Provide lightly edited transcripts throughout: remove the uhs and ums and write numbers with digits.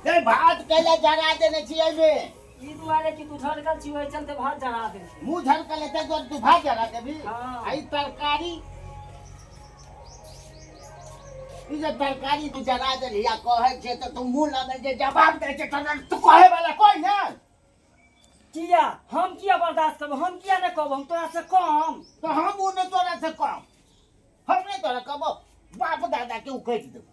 रे भात कैला जरा देने छी एहिमे? ई दुआरे कि तू झरकल छी, ओहि चलते भात जरा देने। मुँह झरकल हेतै दुआरे तू भात जरा देबही? हाँ। आ ई तरकारी, ई जे तरकारी तू जरा देलही आ कहै छै तऽ तू मुँह लगै जे जवाब दै छै, तहन तू कहै वाला कोइ ने। किया हम किया बर्दाश्त करबो? हम किया नहि कहबो? हम तोरा से कम? तऽ हम ओ नहि तोरा से कम, हम नहि तोरा कहबो, बाप दादा के उकटि देबो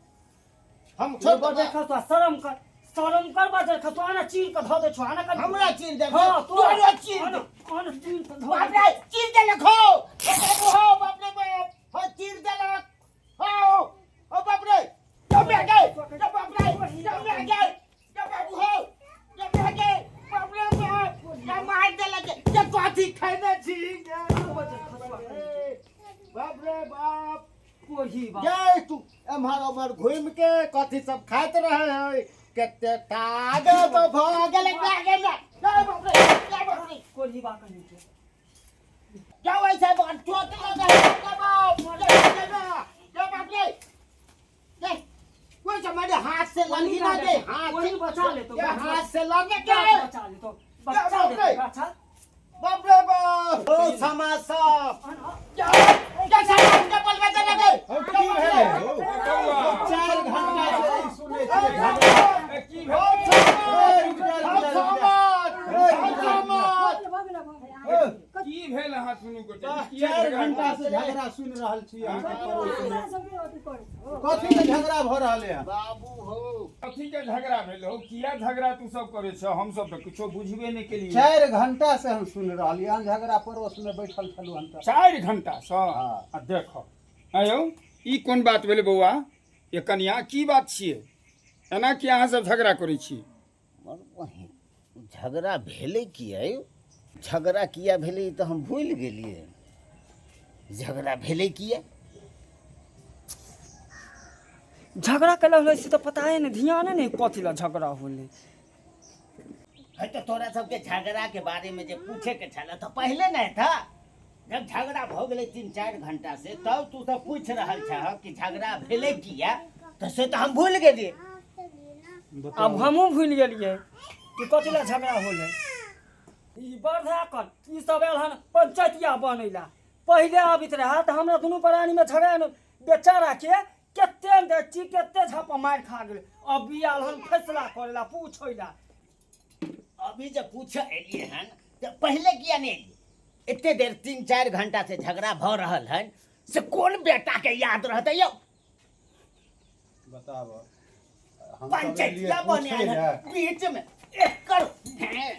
हम। छोड़ छोड़ देबो। देखो तो शरम कर, शरम कर बाजर खसो, आना चीर के धो दे छो, आना कर। हमरा चीर दे? हाँ, तोरा चीर दे। आना चीर के धो। बाप रे, चीर देलक हो, बाबू हो, बाप रे बाप हो, चीर देलक हो। ओ बाप रे, जब आ गए, जब बाप रे, जब आ गए, जब बाबू हो, जब आ गए, बाप रे बाप, जब मार देलक, जब कथी खेने छी? बाप रे बाप। कोही बाप। जय तू एम्हर ओम्हर घूमि के कथी सब खाइत रहे है, कते तागत भऽ गेलै। भए गेलै। जय बाप रे, जय बाप रे। कोही बा कहीं के। जाओ, ऐसे बात चोट लगा है, जय बाप, जय जय जय बाप रे, जय। कोई से मेरे हाथ से लगी ना दे, हाथ वही से बचा ले तो। ये हाथ से लगे के गाछ बचा ले तो, बच्चा बाप दे रे। तो गाछा। बाप रे बाप, ओ समाज सब क्या क्या समाज के बोलबे चले गए? हौ, की भेलै हौ? 4 घंटा से ई सुनै छियै झगड़ा। की ओ भेल? समाज, ए, रुकि जा, रुकि जा, ओ रुकि जा। समाज, ए, ओ रुकि जा, रुकि जा। समाज। ए, की भेल अहाँ सुनू गोटे? वाह, किया 4 झगड़ा घंटा से झगड़ा सुनि रहल छी हम सब पड़ोस मे। कथी के झगड़ा भऽ रहल है? बाबू हो। कथी के झगड़ा भेल हौ? किया झगड़ा तू सब करै छ? हम सब तऽ किछो बुझबे नहि केलियै। 4 घंटा से हम सुनि रहलियै हन झगड़ा, पड़ोस मे बैठल छलहुँ हन तऽ। 4 घंटा सँ? हाँ। आ देख आयौ, ई कोन बात भेलै बौआ? ये कनिया, की बात छियै? एना कि अहाँ सब झगड़ा करै छी? मर बहिन, झगड़ा भेलै किया यौ? झगड़ा किया भेलै ई तऽ हम भूलि गेलियै। झगड़ा भेलै किया? झगड़ा कैला होलै से तऽ पता है नहि, ध्यान नहि, कथी ला झगड़ा होलै। है तऽ तोरा सबके झगड़ाके बारेमे जे पूछेके छलै तऽ पहिले नहि था। जब झगड़ा भऽ गेलै 3-4 घंटा से, तब तू सब पूछि रहल छह कि झगड़ा भेलै किया, तऽ से तऽ हम भूलि गेलियै। आब हमहूँ भूलि गेलियै कि कथी ला झगड़ा होलै। ई बर्धा कन ई सब आयल हन पंचायतिया बनैला। पहिले आबैत रहए तऽ हमरा दुनू प्राणीमे झगड़ा नहि, बेचाराके कते देखी कते झापा मारि खा गेलै। अभी आयल हन फैसला करै ला, पूछै ला। अभी जे पूछे एलियै हन तऽ पहिले किया नहि एलियै? एते देर 3-4 घंटा से झगड़ा भऽ रहल हन, से कोन बेटा के याद रहतै यौ? बताब, हम सब एलियै पंचायतिया बने पूछै आयल लए। हन बीच में एकर हैं,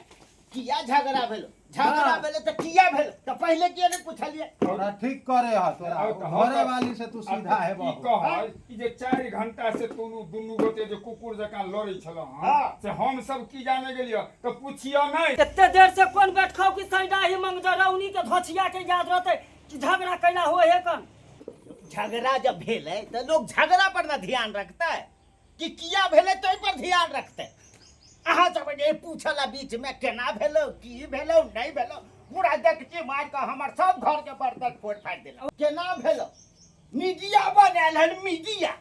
किया झगड़ा भेलो? झगड़ा हाँ। भेलै तऽ किया भेल, तऽ पहिले किया नहि पुछलियै? तोरा ठीक करे ह तोरा। आउ तऽ हम घरे वाली से तू सीधा आ हेबह। ई कह, ई जे 4 घंटा से दुनू दुनू गोटे जे कुकुर जकाँ लड़ै छलहुँ हाँ। से हम सब की जाने गेलियै? तऽ पुछियौ नहि। एते देर से कोन बैठ खाओ कि सैडाही मंगजरौनी के धोछिया के याद रहतै कि झगड़ा कैला होय है कन? झगड़ा जब भेलै तऽ लोग झगड़ा पर ना ध्यान रखतै कि किया भेलै ताहि पर ध्यान रखतै? अहाँ सब जे पूछला बीच में केना भेलो, की भेलो, नहीं भेलो, पूरा देखची मारि कऽ हमर सब घर के बर्तन फोड़ फाड़ि देलक। केना भेलो? मीडिया बनायल हन मीडिया,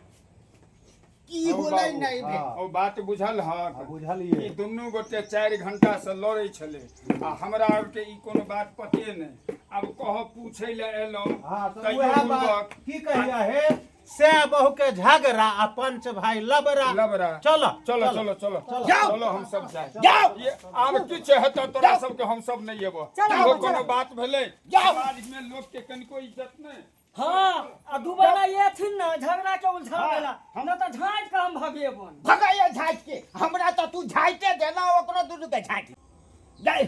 की हौ होलै बाबू, नहीं भेल। हाँ। ओ बात बुझल हाँ, हक? बुझलियै। ई दुनू गोटे 4 घंटा से लड़ै छलै आ हमरा आरके ई कोनो बात पते नहि। आब कह, पूछै लए एलहुँ। हाँ, तऽ तैयो उएह बात बुड़बक। की कहिया हे, सै बहु के झगड़ा आ पंच भाई लबरा। लबरा। चलो। चलो चलो चलो। जाओ। चलो, हम सब जाए। जाओ। ये आब किछु हेतौ तोरा जाओ। सबके, हम सब नहि एबो। चलो, इहो चलो। कोनो बात भेलै? जाओ। समाज में लोक के कनिको इज्जत नहि। हाँ, आ दुबारा एथिन ना झगड़ा के उलझा हाँ, देला न तऽ झाँटि के हम भगेबन। भगाइए झाँटि के। हमरा तऽ तू झाँटे देना, ओकरो दुनू के झाँटि दे।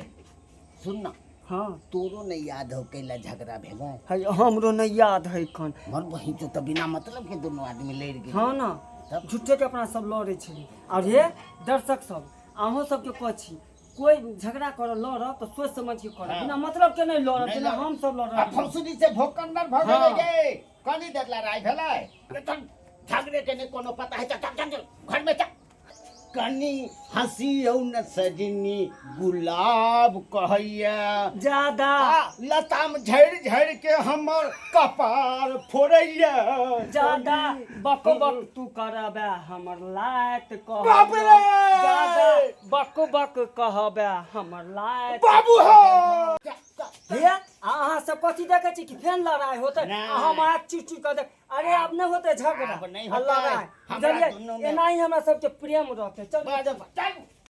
सुन ना। हाँ। तोरो नहीं याद हो कैला झगड़ा भेलै? है, हमरो नहीं याद है कन। मर बहिन, तो तऽ बिना मतलब के दुनू आदमी लड़ि गेल। हाँ ना। तब? झूठे के अपना सब लड़े छली। और हे दर्शक सब, अहूँ सबके कहै छी, कोई झगड़ा कर लड़ब तऽ सोच समझ के करब। हाँ। बिना मतलब के नहीं लड़ब। नहीं जेना लड़ब। हम सब आ लड़ब। फौसुरी से भोकंदर भऽ गेलै। हाँ। गे, कनी देर लड़ाई भेलै, तन झगड़े के नहीं कोनो पता है, चल चल चल, घर में चल। कनी हँसियौ न सजनी गुलाब कहैया। ज्यादा आ लताम झड़ि झड़ि के हमर कपार फोड़ैया। ज्यादा बक बक तू करबे हमर लात कह। बाप रे! ज्यादा बक बक कहबे हमर लात। बाबू हो। हे, आ अहाँ सब कथी देखै छी कि फेन लड़ाई होतै? नहि। आ हम अहाँ चिड़ चिड़ कऽ देख। अरे आब नहि होतै झगड़ा। आब नहि आ होतै। लड़ाई हमरा बुझलियै? दुनूमे- एनाही हमरा सबके प्रेम रहतै। चल बाजब, चल।